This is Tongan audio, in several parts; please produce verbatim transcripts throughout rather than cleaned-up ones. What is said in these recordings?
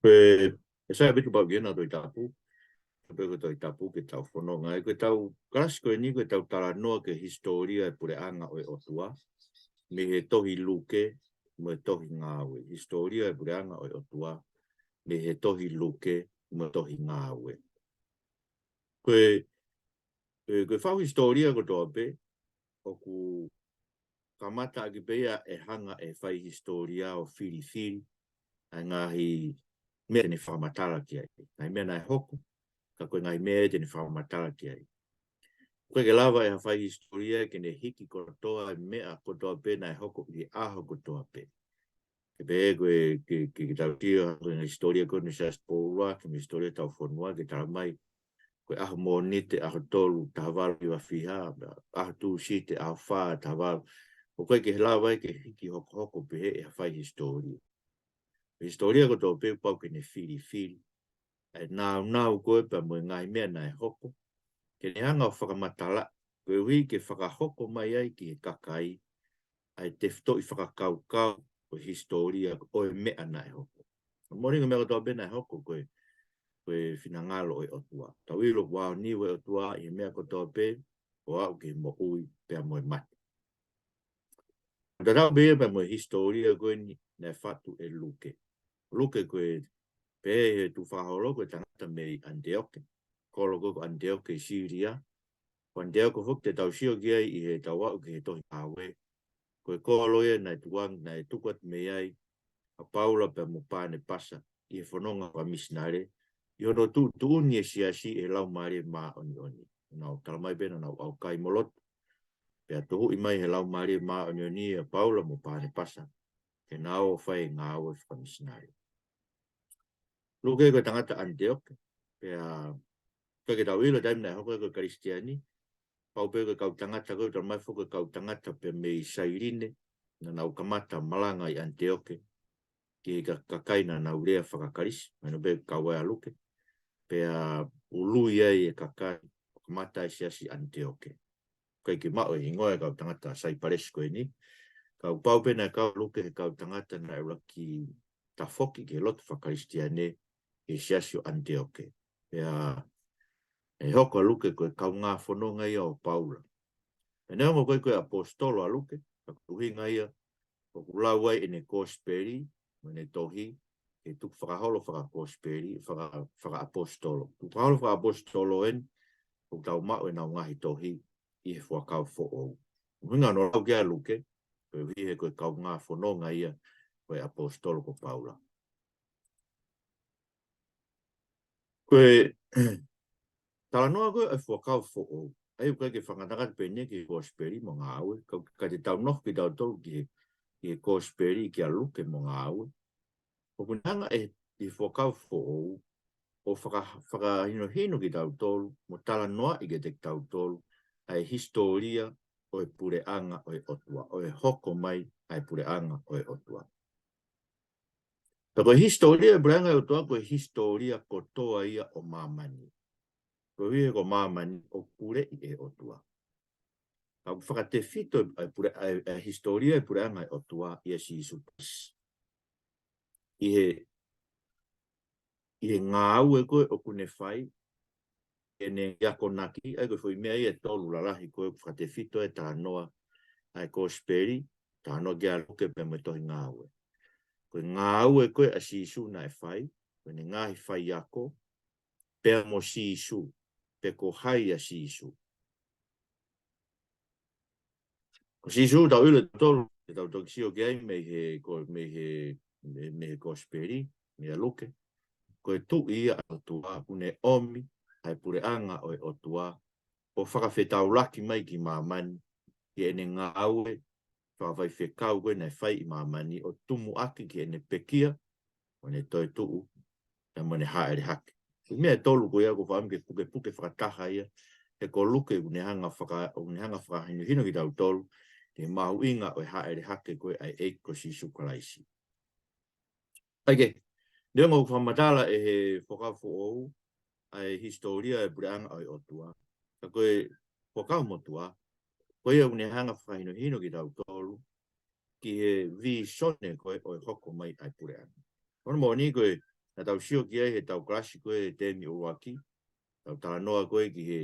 Pea, ʻe sai ʻaupito pau ke na Tohi Tapu, pea ko e Tohi Tapu ke tau fononga ai, ko ʻetau kalasi ko eni ko ʻetau talanoa ki he hisitōlia e puleʻanga ʻo e ʻOtua, mei he tohi Luke, mo e tohi Ngāue. Hisitōlia e puleʻanga ʻo e ʻOtua, mei he tohi Luke, mo e tohi Ngāue. Ko e, e, ko e faʻu hisitōlia kotoa pē, ʻoku kamata ʻaki pē ia ʻe hanga ʻe he fai hisitōlia ʻo filifili ʻa e ngaahi meʻa te ne fakamatala ki ai. Ngaahi meʻa naʻe hoko, ka ko e ngaahi meʻa ia te ne fakamatala ki ai. ʻOku ʻikai ke lava ʻe ha fai hisitōlia ke ne hiki kotoa e meʻa kotoa pē naʻe hoko ʻi he ʻaho kotoa pē. Ke pehē ko e, ke, ke, ke tau sio, ko e ngaahi hisitōlia ko eni ʻa e Siasi Pōʻuli, ke mo e hisitōlia ʻetau fonua, ke tala mai, ko e ʻaho Mōnite, ʻaho tolu, taha valu hiva fiha, ʻaho Tūsite, ʻaho fā, taha valu. ʻOku ʻikai ke lava ia ke hiki hokohoko pehē ʻe ha fai hisitōlia. Hisitōlia kotoa pē pau ke ne filifili ʻa e nāunau ko ē pea mo e ngaahi meʻa naʻe hoko, ke ne hanga ʻo fakamatala, koeʻuhi ke fakahoko mai ai ki he kakai ʻa e tefitoʻi fakakaukau ʻo e hisitōlia ʻo e meʻa naʻe hoko. Moʻoni ko e meʻa kotoa pē naʻe hoko ko e, ko e finangalo ʻo e ʻOtua. Tau ʻilo ʻoku aoniu e ʻOtua ʻi he meʻa kotoa pē, ʻo aʻu ki he moʻui pea mo e mate. Tatau pē ia pea mo e hisitōlia ko eni naʻe fatu ʻe Luke. Luke ko e, pehē ʻe he tukufakaholo, ko e tangata mei ʻAniteoke. Kolo ko ē ko ʻAniteoke ʻi Sīlia. Ko ʻAniteoke foki te tau sio ki ai ʻi heʻetau aʻu ki he tohi Ngāue. Ko e kolo ia naʻe tukuange, naʻe tuku atu mei ai ʻa Paula pea mo Panepasa ʻi he fononga fakamisinale, ʻi hono tuʻutuʻuni e siasi ʻe he Laumālie Māʻoniʻoni. Naʻa nau tala mai pē naʻa nau ʻaukai mo lotu. Pea tuhuʻi mai ʻe he Laumālie Māʻoniʻoni ʻa Paula mo Panepasa ke nau ō ʻo fai e ngāue fakamisinale. Luke ko e tangata ʻAniteoke, pea ʻikai ke tau ʻilo e taimi naʻe hoko ai ko e Kalisitiane, pau pē ko e kau tangata ko ē, tala mai foki ko e kau tangata pē mei Sailini, naʻa nau kamata malanga ʻi ʻAniteoke, ki he ka-, kakai naʻa nau lea faka-Kalisi, mahino pē kau ai ʻa Luke, pea ului ai e kakai, ʻo kamata e siasi ʻAniteoke. ʻIkai ke maʻu e hingoa e kau tangata Saipalesi ko eni, ka ʻoku pau pē naʻe kau ʻa Luke he kau tangata naʻe ʻuluaki tafoki ki he lotu faka-Kalisitiane ʻi he siasi ʻo ʻAniteoke. Pea ʻe hoko ʻa Luke ko e kaungā fononga ia ʻo Paula. Pea neongo ko e, ko e ʻaposetolo ʻa Luke, ka ko e ʻuhinga ia ʻoku lau ai ʻene kosipeli mo ʻene tohi, ke tukufakaholo fakakosipeli, faka-, fakaʻaposetolo. Tukufakaholo fakaʻaposetolo eni, ʻoku tau maʻu ʻenau ngaahi tohi ʻi he Fuakava Foʻou. ʻUhinga hono lau ki ai ʻa Luke, koeʻuhi he ko e kaungā fononga ia ʻo e ʻaposetolo ko Paula. Ko e talanoa ko ē ʻa e Fuakava Foʻou, ʻa ia ʻoku ʻikai ke fakangatangata pē eni ki he kosipeli mo e ngāue, ka, ka te tau nofo kitautolu ki he, ki he kosipeli, kia Luke mo e ngāue. ʻOku ne hanga ʻe he Fuakava Foʻou ʻo faka-, fakahinohino kitautolu, mo talanoaʻi kiate kitautolu ʻa e hisitōlia ʻo e puleʻanga ʻo e ʻOtua, ʻo e hoko mai ʻa e puleʻanga ʻo e ʻOtua. Pea ko e hisitōlia e puleʻanga ʻo e ʻOtua, ko e hisitōlia kotoa ia ʻo māmani. Koeʻuhi he ko māmani ʻoku puleʻi ʻe he ʻOtua. Ka ʻoku fakatefito ʻa e pule-, ʻa e, ʻa e hisitōlia e puleʻanga ʻo e ʻOtua ʻia Sīsū Kalaisi. ʻI he, ʻi he ngāue ko ē ʻoku ne fai, ʻene akonaki, ʻa ia ko e foʻi meʻa ia ʻe tolu lalahi ko ē ʻoku fakatefito e talanoa ʻa e kosipeli, talanoa kia Luke pea mo e tohi Ngāue. Ko e ngāue ko ē ʻa Sīsū naʻe fai, ko ʻene ngaahi faiako, pea mo Sīsū, pe ko hai ʻa Sīsū. Ko Sīsū tau ʻilo tautolu, te tau toki sio ki ai mei he ko-, mei he, mei, mei he kosipeli, meia Luke. Ko e Tuʻi ia ʻa e ʻOtua, ʻoku ne ʻomi ʻa e puleʻanga ʻo e ʻOtua, ʻo fakafetaulaki mai ki māmani, ki heʻene ngāue fakafaifekau ko ē naʻe fai ʻi māmani, ʻo tumuʻaki ki heʻene pekia, mo ʻene toetuʻu, pea mo ʻene hāʻele hake. Ko e meʻa ʻe tolu ko ia ʻoku ou fakaʻamu ke pukepuke fakataha ia, he ko Luke ʻoku ne hanga faka-, ʻoku ne hanga fakahinohino kitautolu ki he mahuʻinga ʻo e hāʻele hake ko ē ʻa e ʻEiki ko Sīsū Kalaisi. ʻA ia ke, neongo ʻoku fakamatala ʻe he Fuakava Foʻou ʻa e hisitōlia e puleʻanga ʻo e ʻOtua, ka ko e Fuakava Motuʻa, ko ia ʻoku ne hanga fakahinohino kitautolu ki he vīsone ko ē ʻo e hoko mai ʻa e puleʻanga. Ko hono moʻoni ko e, naʻa tau sio ki ai he tau kalasi ko ē he temi ʻuluaki, tau talanoa ko ē ki he,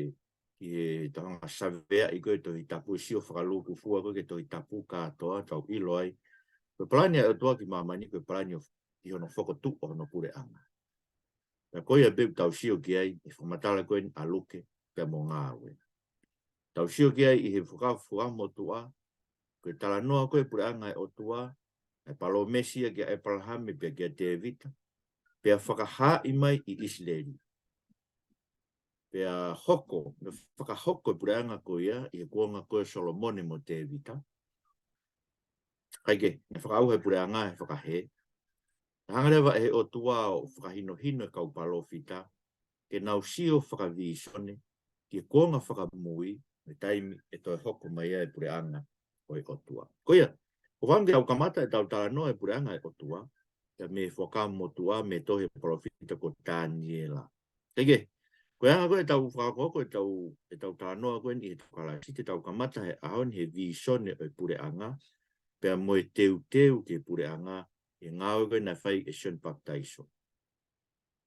ki he tau hanga ʻo saveaʻi ko ē Tohi Tapu, sio fakalūkufua ko ē ki he Tohi Tapu kātoa, tau ʻilo ai ko e palani ʻa e ʻOtua ki māmani ko e palani ʻo, ki hono fokotuʻu ʻo hono puleʻanga. Pea ko ia pē ʻoku tau sio ki ai, ʻi he fakamatala ko eni ʻa Luke pea mo Ngāue. Tau sio ki ai ʻi he fuka-, Fuakava Motuʻa, ko e talanoa ko ē puleʻanga ʻo e ʻOtua, ʻa e palōmesi ia kia ʻEpalahame pea kia Tēvita, pea fakahaaʻi mai ʻi ʻIsileli. Pea hoko, naʻe fakahoko e puleʻanga ko ia, ʻi he kuonga ko ē ʻo Solomone mo Tēvita. Kae kehe, naʻe fakaʻauha e puleʻanga he fakahē. Naʻe hanga leva ʻe he ʻOtua ʻo fakahinohino e kau palōfita, ke nau sio fakavīsone, ki he kuonga fakamui, mo e taimi ʻe toe hoko mai ai e puleʻanga ʻo e ʻOtua. Ko ia, ʻoku ou fakaʻamu ke tau kamata ʻetau talanoa e puleʻanga ʻo e ʻOtua, ia mei he Fuakava Motuʻa, mei he tohi ʻa e palōfita ko Taniela. Kae kehe, ko e anga ko ē ʻetau fakahokohoko ʻetau, ʻetau talanoa ko eni he tau kalasi, te tau kamata he ʻaho ni he vīsone ʻo e puleʻanga, pea mo e teuteu ki he puleʻanga, ʻi he ngāue ko ē naʻe fai ʻe Sione Papitaiso.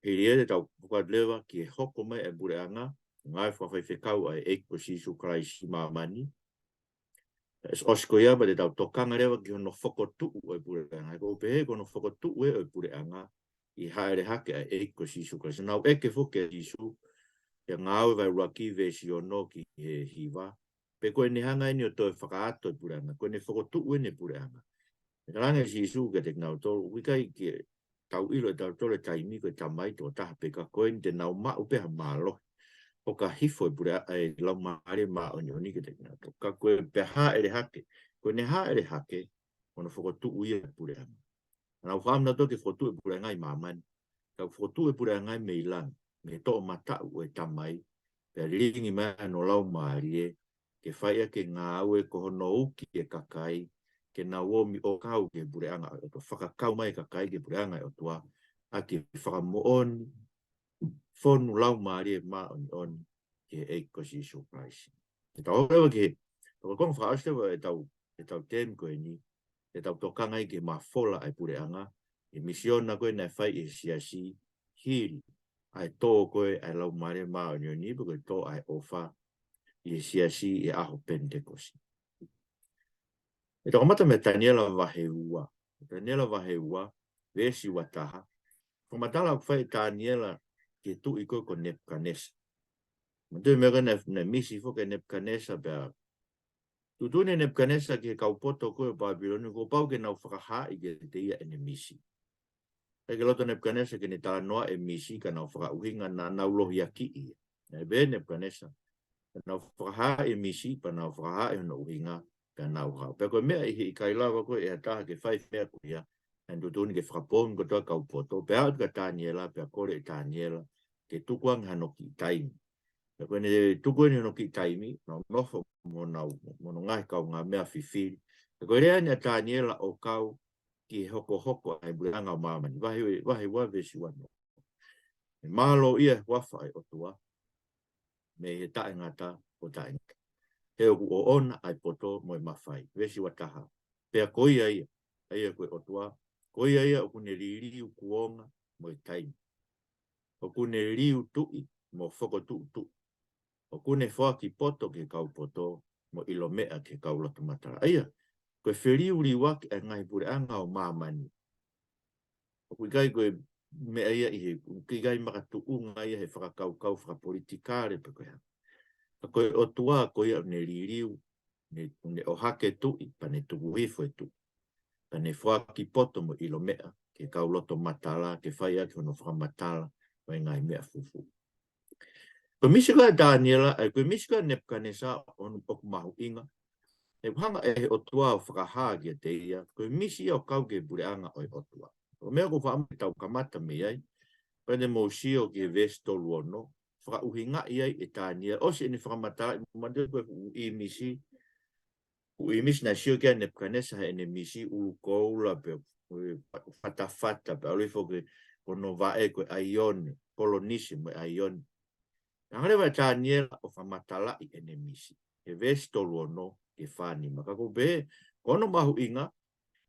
Hili ia te tau hoko atu leva ki he hoko mai e puleʻanga, ngāue fakafaifekau ʻa e ʻEiki ko Sīsū Kalaisi ʻi māmani. ʻOsi ko ia pea te tau tokanga leva ki hono fokotuʻu ʻo e puleʻanga. He ʻoku ou pehē ko hono fokotuʻu ē ʻo e puleʻanga, ʻi he hāʻele hake ʻa e ʻEiki ko Sīsū Kalaisi. Naʻa nau ʻeke foki kia Sīsū, ʻi he Ngāue vahe ʻuluaki veesi ono ki he hiva, pe ko ʻene hanga eni ʻo toe fakaʻato e puleʻanga, ko ʻene fokotuʻu eni e puleʻanga. Naʻe talaange ʻe Sīsū kiate kinautolu, ʻoku ʻikai ke tau ʻilo ʻe tautolu e taimi ko e Tamai tokotaha pē ka ko eni te nau maʻu pē ha mālohi ʻo ka hifo e puleʻanga, e Laumālie Māʻoniʻoni kiate kinautolu. Ka ko e pea hāʻele hake, ko ʻene hāʻele hake, ko hono fokotuʻu ia e puleʻanga. Naʻa nau fakaʻamu nautolu ke fokotuʻu e puleʻanga ʻi māmani. Ka ʻoku fokotuʻu e puleʻanga mei langi, mei he toʻomataʻu ʻo e Tamai, pea lilingi mai hono Laumālie, ke fai ʻaki e ngāue ko hono uki e kakai, ke nau omi ʻo kau ki he puleʻanga ʻo e ʻOtua, fakakau mai e kakai ki he puleʻanga ʻo e ʻOtua, ʻaki e fakamoʻoni, fonu Laumālie Māʻoniʻoni, ki he ʻEiki ko Sīsū Kalaisi. Te tau hoko leva ki he, tau konga fakaʻosi leva ʻetau, ʻetau temi ko eni, te tau tokanga ai ki he mafola ʻa e puleʻanga, ʻi he misiona ko ē naʻe fai ʻe he siasi, hili ʻa e tō ko ē ʻa e Laumālie Māʻoniʻoni, pe ko e tō ʻa e ʻofa ʻi he siasi ʻi he ʻaho Penitekosi. ʻE tau kamata mei Taniela vahe ua. Taniela vahe ua, veesi ua taha. Fakamatala ʻoku fai ʻe Taniela ki he tuʻi ko ē ko Nepukanesa. Manatuʻi e meʻa ko ē naʻe, naʻe misi foki ʻe Nepukanesa pea tuʻutuʻuni ʻe Nepukanesa ki he kau poto ko ē ʻo Pāpilone, kuo pau ke nau fakahaaʻi kiate ia ʻene misi. ʻIkai ke loto ʻa Nepukanesa ke ne talanoaʻi e misi ka nau fakaʻuhinga naʻa nau lohiakiʻi ia. Naʻe pehē ʻe Nepukanesa, ka nau fakahaaʻi e misi, pea nau fakahaaʻi hono ʻuhinga, pea nau hao. Pea ko e meʻa ʻi he ʻikai lava ko ē ʻe ha taha ke fai e meʻa ko ia, naʻe tuʻutuʻuni ke fakapoongi kotoa e kau poto, pea aʻu atu kia Taniela, pea kole ʻe Taniela ke tuku ange hano kiʻi taimi. Pea ko ʻene tuku eni hono kiʻi taimi, nau nofo mo honau, mo hono ngaahi kaungāmeʻa fifili. Pea ko e lea eni ʻa Taniela ʻo kau ki he hokohoko ʻa e puleʻanga ʻo māmani. Vahe, vahe ua veesi ua noa. Mālō ia e huafa ʻo e ʻOtua, mei he taʻengata ʻo taʻengata. He ʻoku ʻoʻona ʻa e poto mo e mafai. Veesi ua taha. Pea ko ia ia, ʻa ia ko e ʻOtua, ko ia ia ʻoku ne liliu kuonga mo e taimi. ʻOku ne liliu tuʻi mo fokotuʻu tuʻi. ʻOku ne foaki poto ki he kau poto, mo ʻilo meʻa ki he kau loto matala. ʻA ia, ko e feliuliuaki ʻa e ngaahi puleʻanga ʻo māmani. ʻOku ʻikai ko e meʻa ia ʻi he, ʻoku ʻikai makatuʻunga ia he fakakaukau fakapolitikale pe ko e hā. Ka ko e ʻOtua, ko ia ʻoku ne liliu, ne, ne ʻohake tuʻi, pea ne tuku hifo e tuʻi. Pea ne foaki poto mo ʻilo meʻa, ki he kau loto matala, ke fai ʻaki hono fakamatala, mo e ngaahi meʻa fufū. Ko e misi ko ē ʻa Taniela, ʻa ia ko e misi ko ē ʻa Nepukanesa ʻoku mahuʻinga. ʻOku hanga ʻe he ʻOtua ʻo fakahā kiate ia, ko e misi ia ʻo kau ki he puleʻanga ʻo e ʻOtua. Ko e meʻa ʻoku ou fakaʻamu ke tau kamata mei ai, pea te mou sio ki he veesi tolu ono, fakaʻuhingaʻi ai ʻe Taniela, ʻosi ʻene fakamatalaʻi, manatuʻi ko e ʻū ʻīmisi, ʻū ʻīmisi naʻe sio ki ai ʻa Nepukanesa heʻene misi, ʻulu koula pe, pe fatafata pe ʻalu hifo ki hono vaʻe ko e ʻaione, kolonisi mo e ʻaione. Hanga leva ʻe Taniela ʻo fakamatalaʻi ʻene misi. He veesi tolu ono ki he fā nima. Ka ʻoku ou pehē, ko hono mahuʻinga,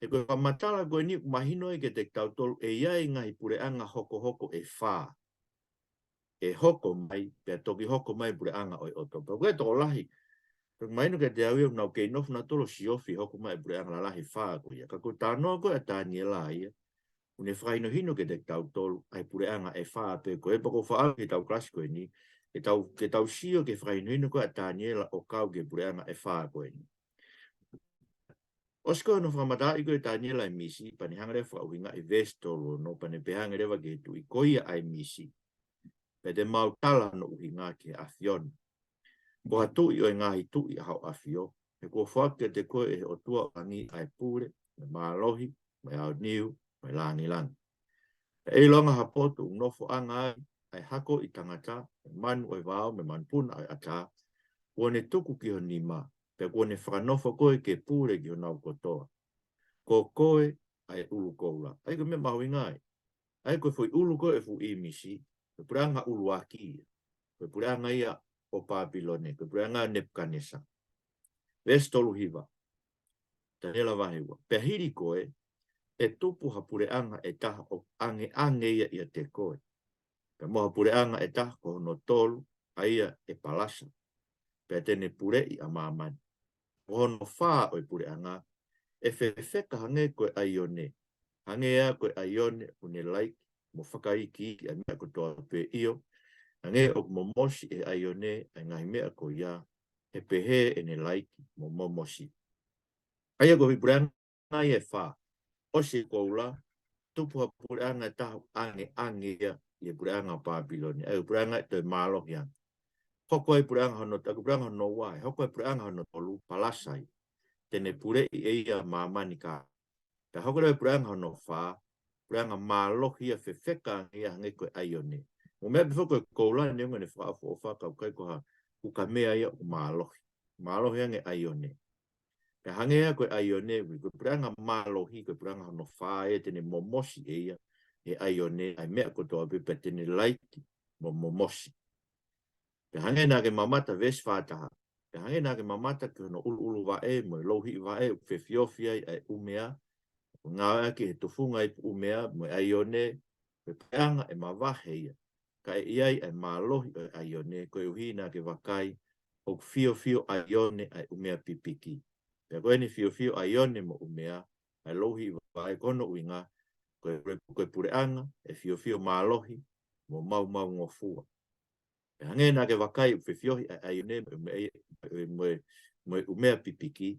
He ko e fakamatala ko eni ʻoku mahino ai kiate kitautolu ʻe ʻi ai e ngaahi puleʻanga hokohoko ʻe fā ʻe hoko mai, pea toki hoko mai puleʻanga ʻo e ʻOtua. Pea ko e tokolahi, toki mahino kiate au ia ʻoku nau kei nofo nautolu ʻo siofi e hoko mai e puleʻanga lalahi ʻe fā ko ia. Ka ko e talanoa ko ē ʻa Taniela ia, ʻoku ne fakahinohino kiate kitautolu ʻa e puleʻanga ʻe fā pē ko ē. Pea ʻoku ou fakaʻamu ke tau kalasi ko eni, ke tau, ke tau sio ki he fakahinohino ko ē ʻa Taniela ʻo kau ki he puleʻanga ʻe fā ko eni. ʻOsi ko ē hono fakamatalaʻi ko ē ʻe Taniela e misi, pea ne hanga leva ʻo fakaʻuhingaʻi e veesi tolu ono, pea ne pehē ange leva ki he tuʻi, Ko ia ʻa e misi, pea te mau tala hono ʻuhinga ki he ʻAfiona. Ko ha tuʻi ʻo e ngaahi tuʻi ʻa hoʻo ʻafio, he kuo foaki kiate koe ʻe he ʻOtua ʻo langi ʻa e pule, mo e mālohi, mo e aoniu, mo e lāngilangi. Pea ʻe ʻilo ange ha potu ʻoku nofoʻanga ai ʻa e hako ʻo e tangata, mo e manu ʻo e vao, mo e manupuna ʻo e ʻatā, kuo ne tuku ki ho nima, pea kuo ne fakanofo koe ke pule ki honau kotoa. Ko koe ʻa e ʻulu koula. ʻA ia ko e meʻa mahuʻinga ia. ʻA ia ko e foʻi ʻulu ko ē ʻo e fuʻu ʻīmisi, ko e puleʻanga ʻuluaki ia. Ko e puleʻanga ia ʻo Pāpilone, ko e puleʻanga ʻo Nepukanesa. Veesi tolu hiva. Taniela vahe ua. Pea hili koe, ʻe tupu ha puleʻanga ʻe taha ʻoku ʻangeʻange ia ʻiate koe. Pea mo ha puleʻanga ʻe taha ko hono tolu, ʻa ia ʻe palasa, pea te ne puleʻi ʻa māmani. Ko hono fā ʻo e puleʻanga, ʻe fefeka hangē ko e ʻaione, hangē ia ko e ʻaione ʻoku ne laiki mo fakaikiiki ʻa e meʻa kotoa pē, ʻio, hangē ʻoku momosi ʻe he ʻaione ʻa e ngaahi meʻa ko ia, he pehē ʻene laiki mo momosi. ʻA ia ko e puleʻanga ia ʻe fā. ʻOsi e koula, tupu ha puleʻanga ʻe taha ʻangeʻange ia ʻi he puleʻanga ʻo Pāpilone. ʻA ia ko e puleʻanga ʻe toe mālohi ange. Hoko ai e puleʻanga hono, ʻa ia ko e puleʻanga hono ua, ʻe hoko ai e puleʻanga hono tolu, palasa ia. Te ne puleʻi ʻe ia ʻa māmani ka. Pea hoko leva e puleʻanga hono fā, puleʻanga mālohi ia, fefeka ange ia hangē ko e ʻaione. Mo e meʻa pē foki ko e koula, neongo ʻene fakaʻofoʻofa, ka ʻoku ʻikai ko ha ukamea ia ʻoku mālohi. Mālohi ange e ʻaione. Pea hangē ia ko e ʻaione, ko e puleʻanga mālohi, ko e puleʻanga hono fā ia, te ne momosi ʻe ia ʻe he ʻaione ʻa e meʻa kotoa pē, pea te ne laiki mo momosi. Pea hangē naʻa ke mamata, veesi fā taha. Pea hangē naʻa ke mamata ki hono ʻuluʻulu vaʻe mo e louhiʻi vaʻe ʻoku fefiofi ai ʻa e ʻū meʻa, ʻoku ngāueʻaki he tufunga ipu ʻū meʻa mo e ʻaione, ko e puleʻanga ʻe mavahe ia, ka ʻe ʻi ai ʻa e mālohi ʻo e ʻaione, koeʻuhi naʻa ke vakai ʻoku fiofio ʻaione ʻa e ʻū meʻa pipiki. Pea ko ʻene fiofio ʻaione mo e ʻū meʻa, ʻa e louhiʻi vaʻe, ko hono ʻuhinga, ko e, ko e puleʻanga ʻe fiofio mālohi mo maumau ngofua. Pea hangē naʻa ke vakai ʻoku fefiohi ʻa e ʻaione mo e, mo e, mo e ʻū meʻa pipiki,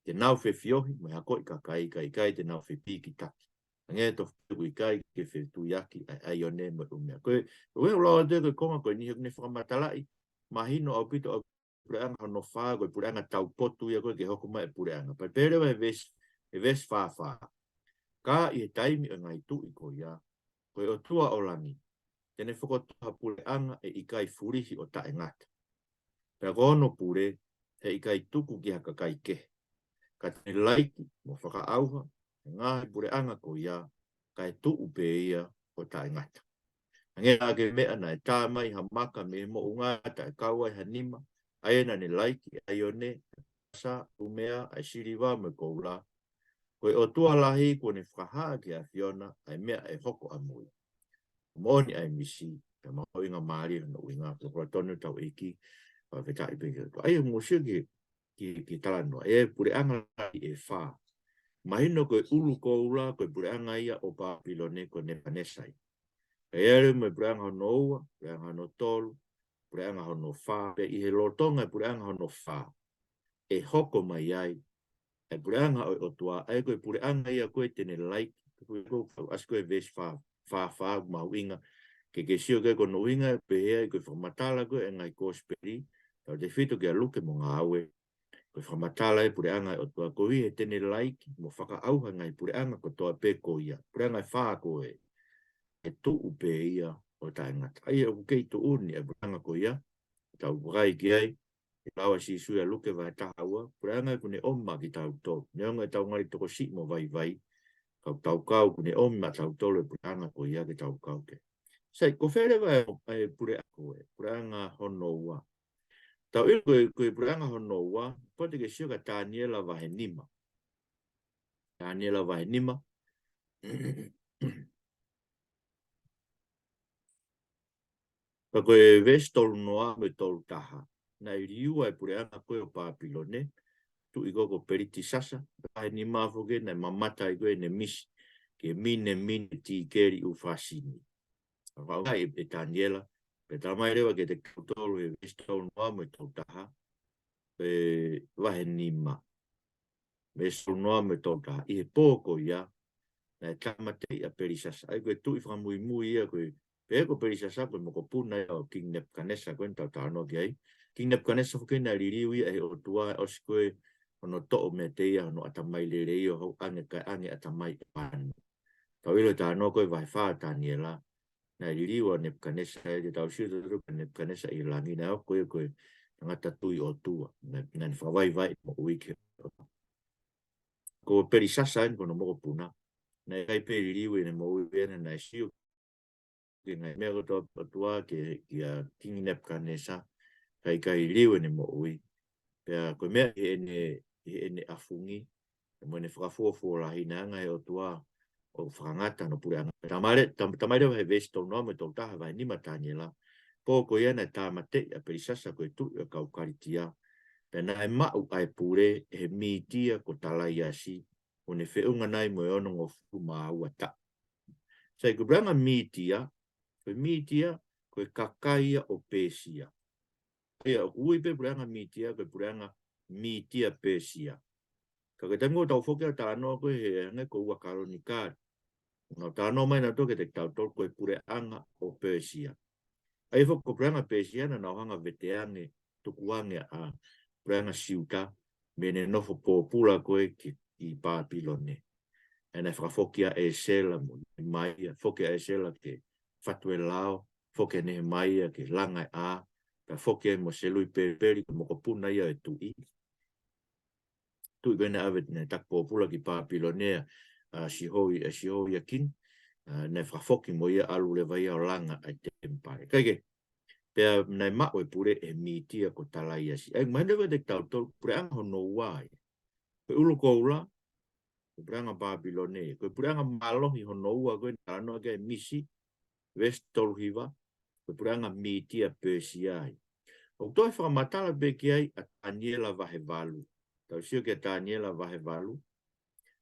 te nau fefiohi mo e hako ʻo e kakai, ka ʻikai te nau fepikitaki. Hangē tofu ʻoku ʻikai ke fetuiaki ʻa e ʻaione mo e ʻū meʻa. Ko e, ko e ʻuhinga ʻoku ou lau atu ko e konga ko eni he ʻoku ne fakamatalaʻi mahino ʻaupito ʻa e puleʻanga hono fā, ko e puleʻanga taupotu ia ko ē ke hoko mai e puleʻanga. Pea pehē leva he veesi, he veesi fā fā. Ka ʻi he taimi ʻo e ngaahi tuʻi ko ia, ko e ʻOtua ʻo langi, te ne fokotuʻu ha puleʻanga ʻe ʻikai fulihi ʻo taʻengata. Pea ko hono pule, he ʻikai tuku ki ha kakai kehe. Ka te ne laiki mo fakaʻauha e ngaahi puleʻanga ko ia, kae tuʻu pē ia ʻo taʻengata. Hangē naʻa ke meʻa naʻe tā mai ha maka mei he moʻunga taʻe kau ai ha nima, ʻa ia naʻa ne laiki ʻa e ʻaione, sa ʻū meʻa, ʻa e siliva mo e koula. Ko e ʻOtua lahi kuo ne fakahā ki he ʻAfiona ʻa e meʻa ʻe hoko ʻamui. Moʻoni ʻa e misi, pea mahuʻinga mālie hono ʻuhinga, ko e ʻOtua tonu ʻetau ʻEiki, fakafetaʻi pē ki he ʻOtua. ʻA ia mou sio ki, ki, ki he talanoa, ʻa e puleʻanga lahi ʻe fā. Mahino ko e ʻulu koula, ko e puleʻanga ia ʻo Pāpilone, ko Nepukanesa ia. Ka ʻi ai leva mo e puleʻanga hono ua, puleʻanga hono tolu, puleʻanga hono fā, pea ʻi he lolotonga e puleʻanga hono fā, ʻe hoko mai ai ʻa e puleʻanga ʻo e ʻOtua, ʻa ia ko e puleʻanga ia ko ē te ne laiki, ko e, ko e, ʻasi ko ē veesi fā, fā fā, mahuʻinga ke ke sio ki ai, ko hono ʻuhinga ʻoku pehē ai ko e fakamatala ko ē ʻa e ngaahi kosipeli, tautefito kia Luke mo Ngāue, ko e fakamatala e puleʻanga ʻo e ʻOtua, koeʻuhi he te ne laiki mo fakaʻauha e ngaahi puleʻanga kotoa pē ko ia. Puleʻanga ʻe fā ko ē, ʻe tuʻu pē ia ʻo taʻengata. ʻA ia ʻoku kei tuʻu ni e puleʻanga ko ia, tau vakai ki ai, ʻi he lau ʻa Sīsū ʻia Luke vahe taha ua, puleʻanga ʻoku ne ʻomi maʻa kitautolu. Neongo ʻetau ngali tokosiʻi mo vaivai, ka ʻoku tau kau, ʻoku ne ʻomi maʻatautolu e puleʻanga ko ia ke tau kau ki ai. Sai, ko fē leva e, e puleʻanga ko ē, puleʻanga hono ua. Tau ʻilo ko e, ko e puleʻanga hono ua, pote ke sio kia Taniela vahe nima. Taniela vahe nima. Pea ko e veesi tolu noa mo e tolu taha. Naʻe liliu ʻa e puleʻanga ko ē ʻo Papilone, tuʻi ko ē ko Pelitisasa, vahe nima foki naʻe mamata ai ko ē ʻene misi, ki he mine, mine tikeli ʻūfasini. ʻA, faʻu ai ʻe Taniela, pea talamai leva kiate kitautolu he veesi tolu noa mo e tolu taha, ʻe vahe nima. Veesi tolu noa mo e tolu taha. ʻI he pō ko ia, naʻe tāmateʻi ʻa Pelisasa. ʻA ia ko e tuʻi fakamuimui ia ko ē, pea ko Pelisasa ko e mokopuna ia ʻo King Nepukanesa ko ē naʻa tau talanoa ki ai. King Nepukanesa foki naʻe liliu ia ʻe he ʻOtua, ʻosi ko ē hono toʻo meiate ia hono ʻatamai lelei ʻo hau ange kae ange ʻatamai ʻe vanu. Tau ʻilo e talanoa ko ē vahe fā ʻo Taniela, naʻe liliu ʻa Nepukanesa, ʻe te tau sio tautolu kia Nepukanesa ʻi langi, naʻe hoko ia ko e tangata tui ʻOtua, naʻa, naʻa ne fakavaivai moʻui ki he ʻOtua. Ko Pelisasa eni ko hono mokopuna, naʻe ʻikai pē liliu ʻene moʻui ʻena, naʻe sio ki he ngaahi meʻa kotoa ʻa e ʻOtua ki, kia Kingi Nepukanesa, kae ʻikai liliu ʻene moʻui. Pea ko e meʻa ʻi heʻene, ʻi heʻene ʻafungi, mo ʻene fakafuofua lahi naʻe hanga ʻe he ʻOtua ʻo fakangata hono puleʻanga. Talamai, tam-, talamai leva he veesi tolu noa mo e tolu taha vahe nima ʻo Taniela. Pō ko ia naʻe tāmateʻi ʻa Pelisasa ko e tuʻi ʻo e kau Kalitia. Pea naʻe maʻu ʻa e pule ʻe he Mītia ko Talaiasi, ʻo ne feʻunga nai mo e onongofulu mā ua taʻu. Sai, ko e puleʻanga Mītia, ko e Mītia, ko e kakai ia ʻo Pēsia. ʻA ia, ʻoku ui pē puleʻanga Mītia, ko e puleʻanga Mītia Pēsia. Ka ko e taimi ʻoku tau foki ʻo talanoa ko ē he anga ko ua Kalonikali. Naʻa nau talanoa mai nautolu kiate kitautolu ko e puleʻanga ʻo Pēsia. ʻA ia foki ko e puleʻanga Pēsia naʻa nau hanga ʻo veteange, tukuange ʻa e puleʻanga Siuta, mei heʻene nofo pōpula ko ē ki, ki Papilone. ʻA ia naʻe fakafoki ʻa ʻEsela mo Nehemaia, foki ʻa ʻEsela ki he fatu ʻo e lao, foki ʻa Nehemaia ki he langa ʻo e ʻā, pea foki ai mo Seluipepeli ko e mokopuna ia ʻo e tuʻi. Tuʻi ko ē naʻe ʻave, naʻe taki pōpula ki Papilone ʻa Sihoi-, ʻa Sihoiakini, ʻa, naʻe fakafoki mo ia ʻalu leva ia ʻo langa ʻa e temipale. Kae kehe, pea naʻe maʻu e pule ʻe he Mītia ko Talaiasi. ʻA ia, mahino leva kiate kitautolu, puleʻanga hono ua ia. Ko e ʻulu koula, ko e puleʻanga Papilone, ko e puleʻanga mālohi hono ua ko ē naʻe talanoa ki ai e misi, veesi tolu hiva, ko e puleʻanga Mītia Pēsia ia. ʻOku toe fakamatala pē ki ai ʻa Taniela vahe valu. Tau sio kia Taniela vahe valu.